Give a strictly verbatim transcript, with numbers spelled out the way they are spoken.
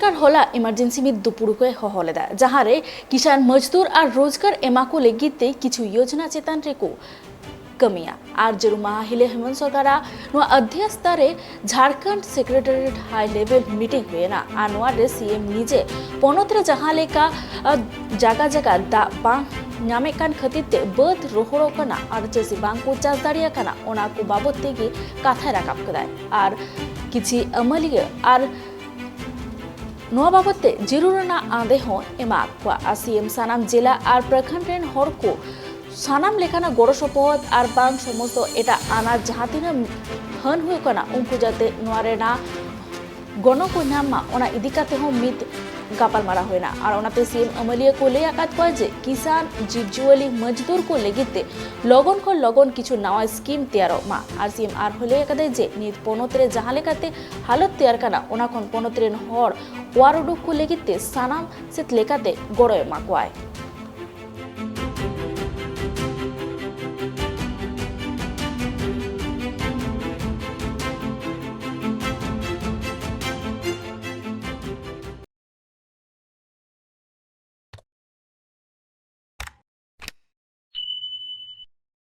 ᱥᱚᱨᱠᱟᱨ ᱦᱚᱞᱟ ᱮᱢᱟᱨᱡᱮᱱᱥᱤ ᱢᱤᱫ ᱫᱩᱯᱲᱩᱵ ᱮ ᱦᱚᱦᱚ ᱞᱮᱫᱟ, ᱡᱟᱦᱟᱸ ᱨᱮ ᱠᱤᱥᱟᱱ ᱢᱚᱡᱽᱫᱩᱨ ᱟᱨ ᱨᱳᱡᱽᱜᱟᱨ ᱮᱢᱟ ᱠᱚ ᱞᱟᱹᱜᱤᱫ ᱛᱮ ᱠᱤᱪᱷᱩ ᱭᱳᱡᱽᱱᱟ ᱪᱮᱛᱟᱱ ᱨᱮᱠᱚ ᱠᱟᱹᱢᱤᱭᱟ᱾ ᱟᱨ ᱡᱟᱹᱨᱩᱢ ᱢᱟᱦᱟ ᱦᱤᱞᱳᱜ ᱦᱮᱢᱚᱱᱛ ᱥᱚᱨᱠᱟᱨᱟᱜ ᱱᱚᱣᱟ ᱚᱫᱷᱭᱚᱥᱛᱟ ᱨᱮ ᱡᱷᱟᱲᱠᱷᱚᱸᱰ ᱥᱮᱠᱨᱮᱴᱟᱨᱤᱭᱮᱴ ᱦᱟᱭ ᱞᱮᱵᱮᱞ ᱢᱤᱴᱤᱝ ᱦᱩᱭᱮᱱᱟ᱾ ᱟᱨ ᱱᱚᱣᱟ ᱨᱮ ᱥᱤ ᱮᱢ ᱱᱤᱡᱮ ᱯᱚᱱᱚᱛ ᱨᱮ ᱡᱟᱦᱟᱸ ᱞᱮᱠᱟ ᱡᱟᱭᱜᱟ ᱡᱟᱭᱜᱟ ᱫᱟᱜ ᱵᱟᱝ ᱧᱟᱢᱮᱫ ᱠᱟᱱ ᱠᱷᱟᱹᱛᱤᱨ ᱛᱮ ᱵᱟᱹᱫᱽ ᱨᱚᱦᱚᱲᱚᱜ ᱠᱟᱱᱟ ᱟᱨ ᱪᱟᱹᱥᱤ ᱵᱟᱝ ᱠᱚ ᱪᱟᱥ ᱫᱟᱲᱮᱭᱟᱜ ᱠᱟᱱᱟ, ᱚᱱᱟ ᱠᱚ ᱵᱟᱵᱚᱫ ᱛᱮᱜᱮ ᱠᱟᱛᱷᱟᱭ ᱨᱟᱠᱟᱵ ᱠᱮᱫᱟᱭ᱾ ᱟᱨ ᱠᱤᱪᱷᱤ ᱟᱹᱢᱟᱹᱞᱤᱭᱟᱹ ᱟᱨ ᱱᱚᱣᱟ ᱵᱟᱵᱚᱫ ᱛᱮ ᱡᱟᱹᱨᱩᱲ ᱨᱮᱱᱟᱜ ᱟᱸᱫᱮ ᱦᱚᱸ ᱮᱢᱟᱜ ᱠᱚᱣᱟ᱾ ᱟᱨ ᱥᱤ ᱮᱢ ᱥᱟᱱᱟᱢ ᱡᱮᱞᱟ ᱟᱨ ᱯᱨᱚᱠᱷᱚᱸᱰ ᱨᱮᱱ ᱦᱚᱲ ᱠᱚ ᱥᱟᱱᱟᱢ ᱞᱮᱠᱟᱱᱟᱜ ᱜᱚᱲᱚ ᱥᱚᱯᱚᱦᱚᱫ ᱟᱨ ᱵᱟᱝ ᱥᱚᱢᱚᱥᱛᱚ ᱮᱴᱟᱜ ᱟᱱᱟᱴ ᱡᱟᱦᱟᱸ ᱛᱤᱱᱟᱹᱜ ᱦᱟᱹᱱ ᱦᱩᱭᱩᱜ ᱠᱟᱱᱟ, ᱩᱱᱠᱩ ᱡᱟᱛᱮ ᱱᱚᱣᱟ ᱨᱮᱱᱟᱜ ᱜᱚᱱᱚᱝ ᱠᱚ ᱧᱟᱢ ᱢᱟ, ᱚᱱᱟ ᱤᱫᱤ ᱠᱟᱛᱮ ᱦᱚᱸ ᱢᱤᱫ ᱜᱟᱯᱟᱞᱢᱟᱨᱟᱣ ᱦᱩᱭᱱᱟ᱾ ᱟᱨ ᱚᱱᱟᱛᱮ ᱥᱤ ᱮᱢ ᱟᱹᱢᱟᱹᱞᱤᱭᱟᱹ ᱠᱚ ᱞᱟᱹᱭ ᱟᱠᱟᱫ ᱠᱚᱣᱟ ᱡᱮ ᱠᱤᱥᱟᱱ ᱡᱤᱵᱽᱡᱤᱭᱟᱹᱞᱤ ᱢᱚᱡᱽᱫᱩᱨ ᱠᱚ ᱞᱟᱹᱜᱤᱫ ᱛᱮ ᱞᱚᱜᱚᱱ ᱠᱷᱚᱱ ᱞᱚᱜᱚᱱ ᱠᱤᱪᱷᱩ ᱱᱟᱣᱟ ᱥᱠᱤᱢ ᱛᱮᱭᱟᱨᱚᱜ ᱢᱟ᱾ ᱟᱨ ᱥᱤ ᱮᱢ ᱟᱨᱦᱚᱸ ᱞᱟᱹᱭ ᱟᱠᱟᱫᱟᱭ ᱡᱮ ᱱᱤᱛ ᱯᱚᱱᱚᱛ ᱨᱮ ᱡᱟᱦᱟᱸ ᱞᱮᱠᱟᱛᱮ ᱦᱟᱞᱚᱛ ᱛᱮᱭᱟᱨ ᱠᱟᱱᱟ, ᱚᱱᱟ ᱠᱷᱚᱱ ᱯᱚᱱᱚᱛ ᱨᱮᱱ ᱦᱚᱲ ᱚᱣᱟᱨ ᱩᱰᱩᱠ ᱠᱚ ᱞᱟᱹᱜᱤᱫ ᱛᱮ ᱥᱟᱱᱟᱢ ᱥᱮᱫ ᱞᱮᱠᱟᱛᱮ ᱜᱚᱲᱚᱭ ᱮᱢᱟ ᱠᱚᱣᱟᱭ᱾